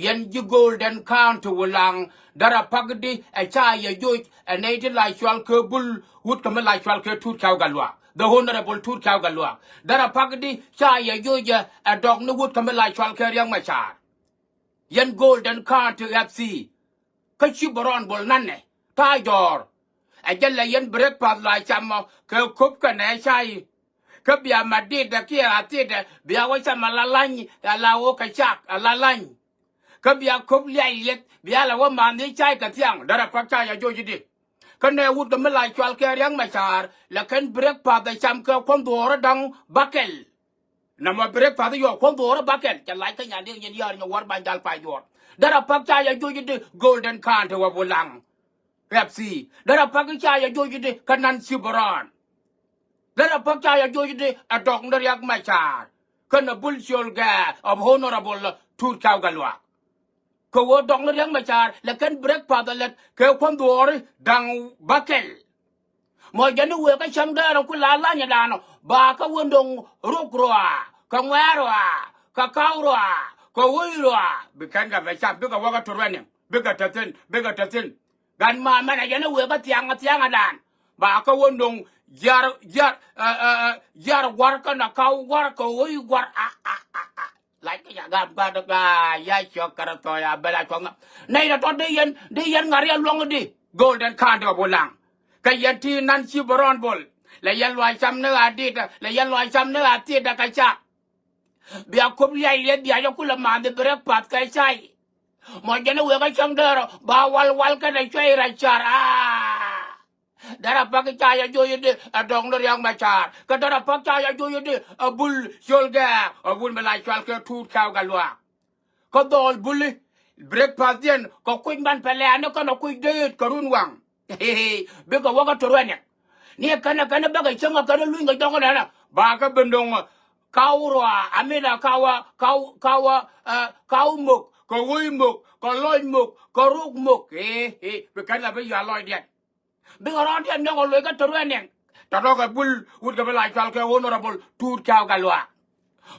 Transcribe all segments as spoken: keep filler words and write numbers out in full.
Yɛn ji̱ Golden County Wulaŋ, därɛ pa̱k di ɛ ca yɛ joc ɛ nɛy ti la cual kɛ Bul Wut kɛ mi la cual kɛ Tut Kɛw Gatluak. The Honorable Tut Kɛw Gatluak. Därɛ pa̱k di ca yɛ joc ɛ dɔk ni Wut kɛ mi la cual kɛ Riɛk Macar. Yɛn Golden County F C. Kä ci bɛ rɔɔn bol nanɛ ta̱a̱ jɔ̱ɔ̱r. Ɛ jɛ lɛ yɛn breakfast la cam ɔ kɛ köp kɛ nɛ cay. Kä bia ma ditdɛ kiɛ a thitdɛ bia wä cam a la lany a la wä kɛ cak a la lany. Kä bia köp liac lieth bia la wä ma ni cay kɛ thiaŋ därɛ pa̱k ca yɛ joc di. Kä nɛ Wut kɛ mi la cual kɛ Riɛk Macar lɛ kɛn breakfast ɛ cam kɛ kuɔn dhuɔ̱ɔ̱rä da̱ŋ bakɛl. Nɔmɔ breakfast yɔ kuɔn dhuɔ̱ɔ̱rä bakɛl cɛ lac kä nyan di nyin yäär nyɛ wäär ban jal pay duɔ̱ɔ̱r. Därɛ pa̱k ca yɛ joc di Golden County wä Wulaŋ F C. Därɛ pa̱k ca yɛ joc di kä Nancy Brown. Därɛ pa̱k ca yɛ joc di ɛ dɔk ni Riɛk Macar. Kä nɛ Bul Ciöl Gɛɛ of Honorable Tut Kɛw Gatluak. Kɛ ɣöö dɔk ni Riɛk Macar lɛ kɛn breakfast ɛ lät kɛ kuɔn dhuɔ̱ɔ̱ri da̱ŋ bakɛl. Mɔ jɛn ni wëë kä cäŋ däär ɔ ku la lanyɛ danɔ ba kä wä ndoŋ ruk rɔa kɛ ŋuɛ̈ɛ̈r rɔa kɛ kaw rɔa kɛ wec rɔa. Bi kɛn kɛ bɛ cam bikɛ wä kä training bikɛ te thi̱n bikɛ te thi̱n. Gan ma mɛn a jɛn ni wëë kä thiaŋ thiaŋ a dan ba kä wä ndoŋ jiar jiar jiar gua̱r kä na kaw gua̱r kɛ wec gua̱r a a a a. Lac kɛ ca gap gat gaa ya cɔk kärɛ thɔɔy a bɛl a cuɔth ŋa. Nɛy tɔ tɔ di yɛn di yɛn ŋa̱r yɛn luɔ̱ŋ di Golden County of Wulaŋ. Kɛ yɛn ti nan ci bɛ rɔɔn bol lɛ yɛn luaac cam ni ɣaa dit lɛ yɛn luaac cam ni ɣaa thiet dɛ kɛ cak. Bia kop liac lieth bia jɛ kulɛ ma̱a̱n di breakfast kɛ cay. Mɔ jɛn i̱ wëë kä cäŋ däär ɔ ba wal wal kɛnɛ cuɛy rɛc car aa. Därɛ pa̱k ca yɛ joc di ɛ dɔŋ ni Riɛk Macar kä därɛ pa̱k ca yɛ joc di ɛ Bul Ciöl Gɛɛ ɛ wun mi la cual kɛ Tut Kɛw Gatluak. Kä dhɔl Buli breakfast diɛn kɛ kuc man pɛlɛɛni kɛnɛ kuc deet kɛ run waŋ. Bikɛ wä kä training ni kɛnɛ kɛnɛ bäkɛ cäŋ kɛnɛ luny kɛ jɔk nɛnɛ ba kɛ bi ndoŋ kaw rɔa amina kaw kaw kaw kaw mok kɛ wec mok kɛ lɔc mok kɛ ruk mok. Bi kɛn la bi yɔa lɔcdiɛn. Bikɛ rɔɔdiɛn nyɔk ɛ loc kä training. Tɔtɔ kɛ Bul Wut kɛ bi la cual kɛ Honorable Tut Kɛw Gatluak.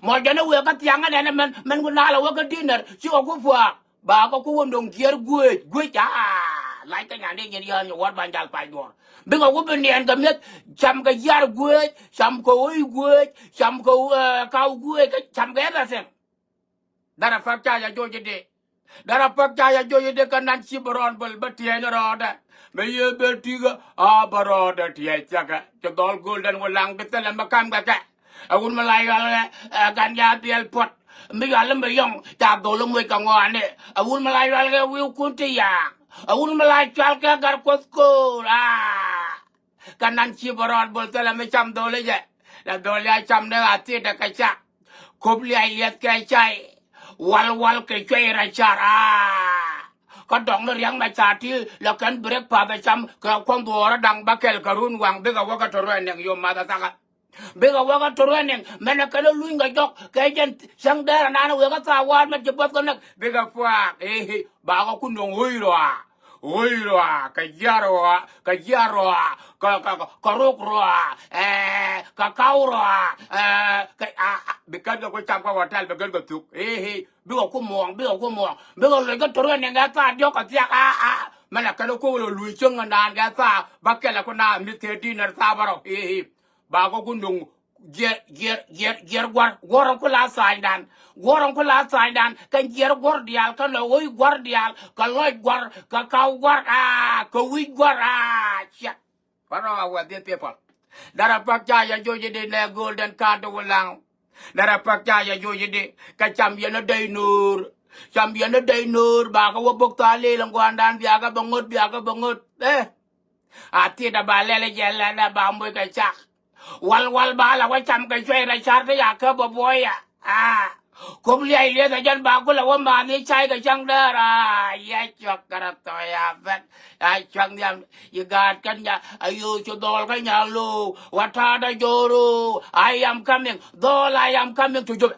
Mɔ jɛn i̱ wëë kä thiaŋ ɛ nɛn ɛmɛn mɛn ku nal ɛ wä kä dinner cikɛ ku puaak. Ba kɛ ku wä ndoŋ jiɛɛr gueec gueec aa lac kä nyan di nyin yäär nyɛ wäär ban jal pay duɔ̱ɔ̱r. Bikɛ ku bi niɛn kɛ mi̱eth cam kɛ jiar gueec cam kɛ wec gueec cam kɛ kaw gueec cam kɛ everything. Därɛ pa̱k ca yɛ joc di. Därɛ pa̱k ca yɛ joc di kä nan ci bɛ rɔɔn bol bä tiɛɛny rɔɔdɛ. Bɛ yiëë bɛ ti̱kä a bä rɔɔdɛ tiɛɛc thiakä ci dhɔl Golden Wulaŋ di thilɛ mi ka̱m kɛ kɛ. Ɛ wun mi la yual kɛ ɛ gan ca dhiɛl puɔt mi yual mi yɔŋ ca dhol i̱ muec kɛ ŋɔaani. Ɛ wun mi la yual kɛ wi̱i̱ kun ti yaak. Ɛ wun mi la cual kɛ gar kuɔth ko̱o̱r aa. Kä nan ci bä rɔɔd bol thilɛ mi cam dholi jɛ. La dholi a cam ni a thiet dɛ kɛ cak. Kop liac liɛth kɛ cay. Wal wal kɛ cuɛy rɛ car aa. Kä dɔŋ ni Riɛk Macar ti la kɛn breakfast ɛ cam kɛ kuɔn dhuɔɔrä daŋ bä kɛl kɛ run waŋ bikɛ wä kä training yom math a thakä. Bikɛ wä kä training mɛn ɛ kɛn ɛ luny kɛ jɔk kɛ jɛn cäŋ dɛɛr anan wëë kä thaak wa̱a̱r mɛn ci buɔth kɛ näk bikɛ puaak i̱ i̱ ba kɛ ku nöŋ ɣöc rɔa. Ɣöc rɔa kɛ jiar rɔa kɛ jiar rɔa kɛ kɛ kɛ rok rɔa ɛɛ kɛ kaw rɔa ɛɛ kɛ a a bi kɛn kɛ ku cam kä hotel bi kɛn kɛ thuk i̱ i̱ bikɛ ku muɔ̱ɔ̱ŋ bikɛ ku muɔ̱ɔ̱ŋ bikɛ loc kä training kɛ thaak diɔ̱k kɛ thiak a a mɛn ɛ kɛn ɛ ku wä lɔ luny cäŋ anan kɛ thaak bä kɛl ɛ ku na mi thee dinner thaak bärɔw i̱ i̱. Ba kɛ ku nöŋ jiɛr jiɛr jiɛr jiɛr gua̱r guɔ̱r ɛn ku la tha̱a̱nydan. Guɔ̱r ɛn ku la tha̱a̱nydan kɛn jiɛr guɔ̱r diaal kɛ lɔ ɣöc gua̱r diaal kɛ lɔc gua̱r kɛ kaw gua̱r aa kɛ wi̱c gua̱r aa ciɛk. Bärɔw a wɛth dieth people. Därɛ pa̱k ca yɛ joc di nɛ Golden County Wulaŋ. Därɛ pa̱k ca yɛ joc di kɛ cam yɛn ɛ dɛy no̱o̱r. Cam yɛn ɛ dɛy no̱o̱r ba kɛ wä bok thaal lëël ɛn gua̱a̱ndan bia kɛ bɛ ŋöt bia kɛ bɛ ŋöt ɛ. A thiet a ba lɛl jɛ lɛn a ba moc kɛ cak. Wal wal ba la wä cam kɛ cuɛy rɛ car ti ya kä bä buɔy ya. A kop liac lieth a jɛn ba kulɛ wä ma̱a̱n i̱ cay kɛ cäŋ däär a ya cuak kärɛ thɔy a bɛt. A cuak nhiam yi gaat kɛn nya a yo̱o̱ cu dhɔl kä nya lo̱o̱ wä ta̱a̱dä jo̱o̱r o. I am coming dhɔl I am coming to Jubɛ.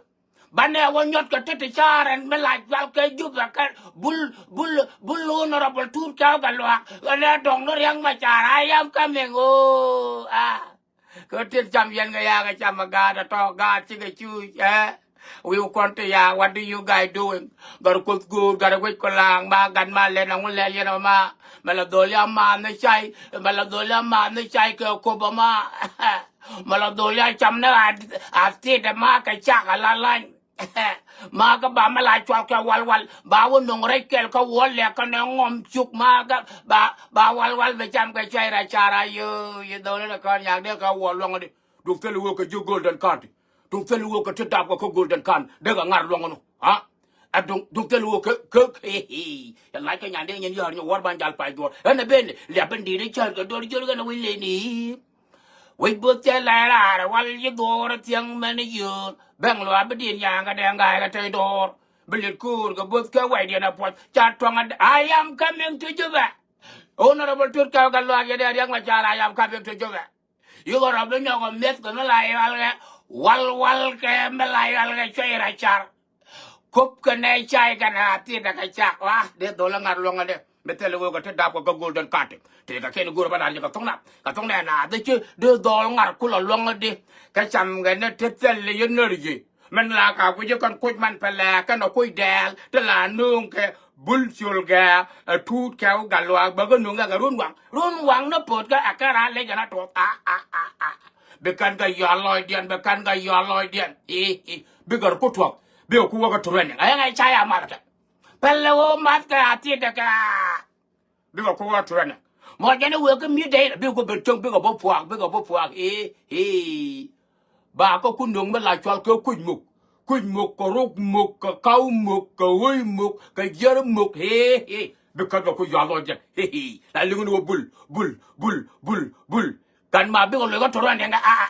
Banɛ wä nyɔt kɛ tet ti caar ɛn mi la jual kɛ Jubɛ kɛ bul bul bul honorable Tut Kɛw Gatluak ɣän ɛ dɔŋ ni Riɛk Macar I am coming o a. Kɛ tet cam yɛn kɛ yakɛ cam ɛ gaat ɛ tɔ gaat cikɛ cuuc ɛ. Wi̱i̱ kɔn ti ya, what do you guys doing? Gɔr kuoth guur, gɔr wec kɔ laŋ, ma gat ma lɛn aŋu lɛl yɛn ɔ ma. Mɛ la dhol ya ma ni cay, mɛ la dhol ya ma ni cay kɛ kop ɔ ma. Mɛ la dhol ya cam ni a, a thit ɛ ma kɛ cak a la lany. Ma kä ba mɛ la cual kɛ wal wal, ba wä noŋ rɛc kɛl kä wä lɛk kä nɛ ŋɔm cuk ma kä ba, ba wal wal bɛ cam kɛ cuay ra car a yo, yi dhol ni kɔn nyak dee kä wä luɔŋ di. Duk thil wä kɛ ji̱ Golden County. Duk thil wä kɛ ti dap kɛ kä Golden County. Dee kɛ ŋar luɔŋ nu. Ha? A duk, duk thil wä kɛ, kɛ, he, he. Yɛ lac kɛ nyan dee nyin yär nyɛ wär ban jal pay duɔr. Ɛn ɛ ben, liap ben di̱t i̱ cär kɛ duɔr jör kɛn ɛ wi̱c leni. Wec bo̱th cɛ lɛr raar wal yi dhuɔɔr thiäŋ mɛn yöör. Bɛŋ luaak bi di̱n ya̱a̱ŋ kɛ dɛŋ ga̱a̱y kɛ tɛy dɔɔr. Bi liet ko̱o̱r kɛ bo̱th kɛ wɛydiɛn ɛ puɔc ca tuaŋ ɛ I am coming to Juba. Honorable Tut Kɛw kɛ luaak yɛ dee riäk mɛ cal I am coming to Juba. Yikɛ rɔp bi nyɔk ɛ mi̱eth kɛ mi la yual kɛ wal wal kɛ mi la yual kɛ cuɛy rɛ car. Kop kɛ nɛ cay kɛ nɛ a thit dɛ kɛ cak wa dee dhol ɛ ŋa̱r luɔ̱ŋ ɛ dee. Mi thil wee kɛ ti dap kɛ kä Golden County. Ti kɛ kɛn go̱o̱r bä lar jɛ kɛ thok na. Kɛ thok nɛ na dhi ci dee dhol ŋa̱r kulɛ luɔ̱ŋ ɛ dee. Kɛ cam kɛ ni ti thil yɛ när ji̱. Min la ka guic kɛn kuc man pɛ lɛ kɛn ɛ kuc dɛɛl ti la nööŋ kɛ bul ciöl gɛ ɛ tuut kɛ wä gal luaak bä kɛ nööŋ kɛ kɛ run waŋ. Run waŋ ni pot kɛ ɛ kɛ raa lec kɛn a tuɔth a a a a. Bi kɛn kɛ yɔal lɔcdiɛn, bi kɛn kɛ yɔal lɔcdiɛn. Ii ii. Bikɛ rɔ ku tuɔk bikɛ ku wä kä training. Ɛ ŋa̱c ca ya math kɛ pɛlɛ wä math kɛ a thiet kɛ a. Bikɛ ku wä training. Mɔ jɛn i̱ wëë kä mi dee bikɛ ku ben cäŋ bikɛ bä puak bikɛ bä puak. Ii ii. Ba kä ku nöŋ mi la cual kɛ kuc muk. Kuc muk kɛ ruk muk kɛ kaw muk kɛ wei muk kɛ jiär muk. Ii ii. Bi kɛn kɛ ku yɔal lɔcdiɛn. Ii ii. La liŋ ni wä bul bul bul bul bul. Kɛn ma bikɛ loc kä training kɛ a a.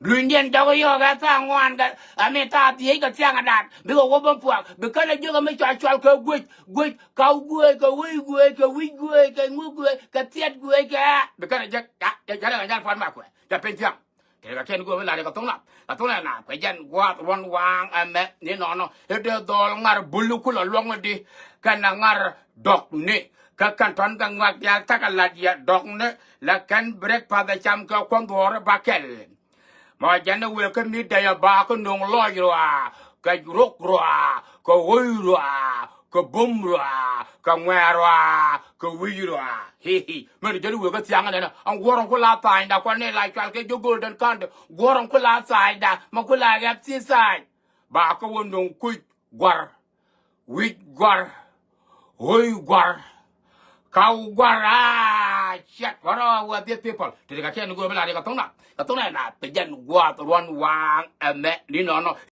Lunydiɛn jɔk yɔɔk ɛ thaa ŋuan kɛ, I mean, thaa dhieec kɛ thiaŋ ɛ daat. Bikɛ wä ben puak. Bi kɛn ɛ jiök ɛ mi cɔal cual kɛ guec, guec, kaw guec, kɛ wec guec, kɛ wi̱c guec, kɛ ŋu guec, kɛ thiɛt guec, kɛ ɛ. Bi kɛn ɛ jek, ya, ya, ya, ya, ya, puan ma kuɛ. Ya piny thiaŋ. Kɛ kɛ kɛn guɔ bi lat kɛ thoŋ na. Kɛ thoŋ na na, kɛ jɛn gua̱a̱th ruɔ̱n waaŋ ɛmɛ ni nɔnɔ. I̱ dee dhɔl ŋa̱r bul kulɛ luɔ̱ŋ di. Kɛn ɛ ŋa̱r dɔk ni. Kɛ kɛn tɔn kɛ ŋuak diaal takɛ lat yɛ dɔk ni. La kɛn breakfast ɛ cam kɛ kuɔn dhuɔ̱ɔ̱r ba kɛl. Mɔ jɛn ni wëë kä mi dɛy ɛ ba kä no̱o̱ŋ lɔc ruaa, kɛ rok ruaa, kɛ ɣöc ruaa, kɛ bum ruaa, kɛ ŋuɛ̈ɛ̈ ruaa, kɛ wi̱c ruaa. Hihi. Mɛn jɛn ni wëë kä thiaŋ nɛnɛ. Ɛn guɔ̱r ɛn ku la tha̱a̱nyda kuan ni la cual kɛ ji̱ Golden County. Guɔ̱r ɛn ku la tha̱a̱nyda. Mɛ ku la ɣɛp thi tha̱a̱ny. Ba kä wä no̱o̱ŋ kuc gua̱r. Wi̱c gua̱r, ɣöc gua̱r, kaw gua̱r, ah, shit, what are we, these people? Ti ti kɛ kɛn go̱o̱r bi la ri kɛ tho̱ŋ na, kɛ tho̱ŋ na na, pɛ jɛn gua̱a̱th ruɔ̱n waaŋ ɛmɛ ni nɔnɔ.